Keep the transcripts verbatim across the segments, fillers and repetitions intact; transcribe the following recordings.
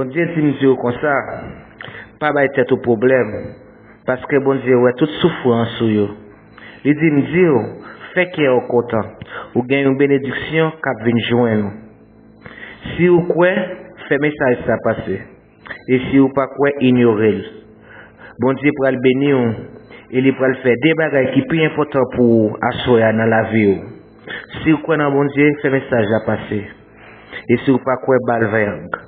Bondye di m di w konsa, pa bay tèt ou pwoblèm, paske Bondye wè tout soufrans ou yo. Li di m di w, fè kè w kontan, ou gen yon benediksyon k ap vin jwenn ou. Si w kwè, fè mesaj sa pase. E si w pa kwè, inyore l. Bondye pral beni w, e li pral fè de bagay ki pi enpòtan pou ou aswè a nan lavi w. Si w kwè nan Bondye, fè mesaj la pase. E si w pa kwè, ba l vag.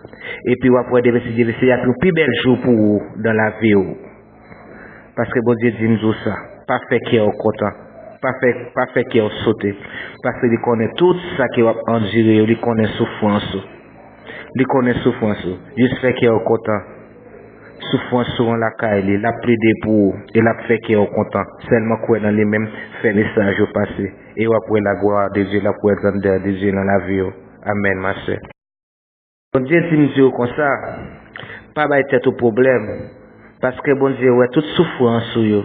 Epi w ap wè demen si Dye vle se ap yon pi bèl jou pou ou nan lavi w. Paske Bondye di m di w sa, pa fè kè w kontan, pa fè, pa fè kè w sote. Paske li konnen tout sa ke w ap andire yo, li konnen soufrans ou. Li konnen soufrans ou. Jis fè kè w kontan. Soufrans ou an lakay li, l ap plede pou ou, e l ap fè kè w kontan. Sèlman kwè nan li menm, fè mesaj ou pase. E w ap wè laglwa de Dye, l ap wè grandè de Dye nan lavi w. Amèn, ma sè. Bondye di m di w konsa, pa bay tèt ou pwoblèm, paske Bondye wè tout soufrans ou yo.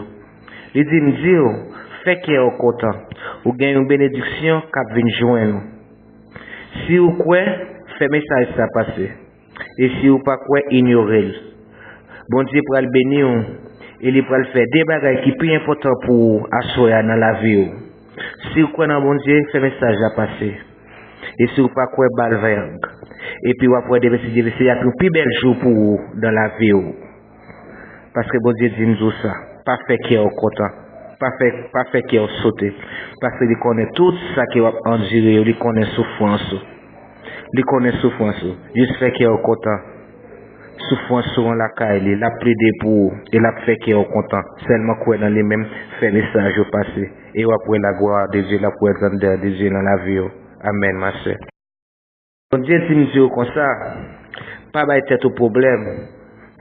Li di m di w, fè kè w kontan, ou gen yon benediksyon k ap vin jwenn ou. Si w kwè, fè mesaj sa pase. E si w pa kwè, inyore l. Bondye pral beni w, e li pral fè de bagay ki pi enpòtan pou ou aswè a nan lavi w. Si w kwè nan Bondye, fè mesaj la pase. E si w pa kwè, ba l vag. Epi w ap wè demen si Dye vle se ap yon pi bèl jou pou ou nan lavi w. Paske Bondye di m di w sa, pa fè kè w kontan, pa fè, pa fè kè w sote. Paske li konnen tout sa ke w ap andire yo, li konnen soufrans ou. Li konnen soufrans ou. Jis fè kè w kontan. Soufrans ou an lakay li, l ap plede pou ou, e l ap fè kè w kontan. Sèlman kwè nan li menm, fè mesaj ou pase. E w ap wè laglwa de Dye, l ap wè grandè de Dye nan lavi w. Amèn, ma sè. Bondye di m di w konsa, pa bay tèt ou pwoblèm,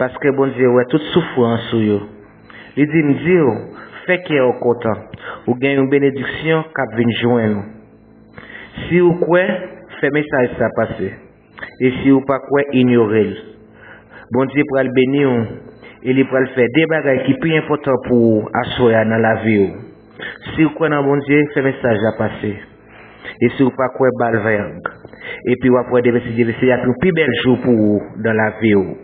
paske Bondye wè tout soufrans ou yo. Li di m di w, fè kè w kontan, ou gen yon benediksyon k ap vin jwenn ou. Si w kwè, fè mesaj sa pase. E si w pa kwè, inyore l. Bondye pral beni w, e li pral fè de bagay ki pi enpòtan pou ou aswè a nan lavi w. Si w kwè nan Bondye, fè mesaj la pase. E si w pa kwè, ba l vag. Epi w ap wè demen si Dye vle se ap yon pi bèl jou pou ou nan lavi w.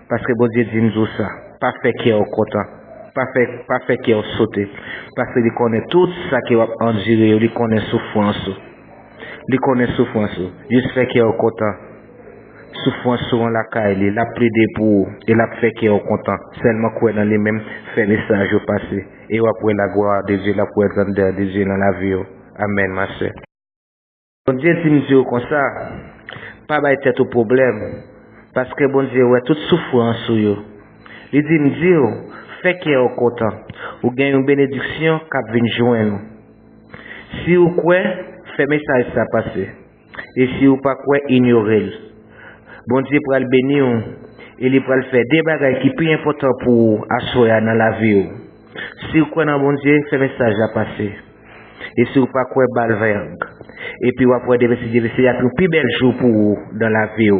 Paske Bondye di m di w sa, pa fè kè w kontan, pa fè, pa fè kè w sote. Paske li konnen tout sa ke w ap andire yo, li konnen soufrans ou. Li konnen soufrans ou. Jis fè kè w kontan. Soufrans ou an lakay li, l ap plede pou ou, e l ap fè kè w kontan. Sèlman kwè nan li menm, fè mesaj ou pase. E w ap wè laglwa de Dye, l ap wè grandè de Dye nan lavi w. Amèn, ma sè. Bondye di m di w konsa, pa bay tèt ou pwoblèm, paske Bondye wè tout soufrans ou yo. Li di m di w, fè kè w kontan, ou gen yon benediksyon k ap vin jwenn ou. Si w kwè, fè mesaj sa pase. E si w pa kwè, inyore l. Bondye pral beni w, e li pral fè de bagay ki pi enpòtan pou ou aswè a nan lavi w. Si w kwè nan Bondye, fè mesaj la pase. E si w pa kwè, ba l vag. Epi w ap wè demen si Dye vle se ap yon pi bèl jou pou ou nan lavi w.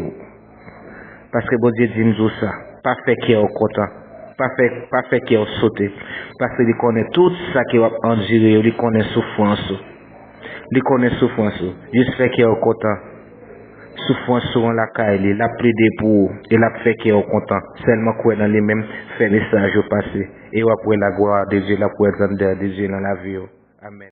Paske Bondye di m di w sa, pa fè kè w kontan, pa fè, pa fè kè w sote. Paske li konnen tout sa ke w ap andire yo, li konnen soufrans ou. Li konnen soufrans ou. Jis fè kè w kontan. Soufrans ou an lakay li, l ap plede pou ou, e l ap fè kè w kontan. Sèlman kwè nan li menm, fè mesaj ou pase. E w ap wè laglwa de Dye, l ap wè grandè de Dye nan lavi w. Amèn.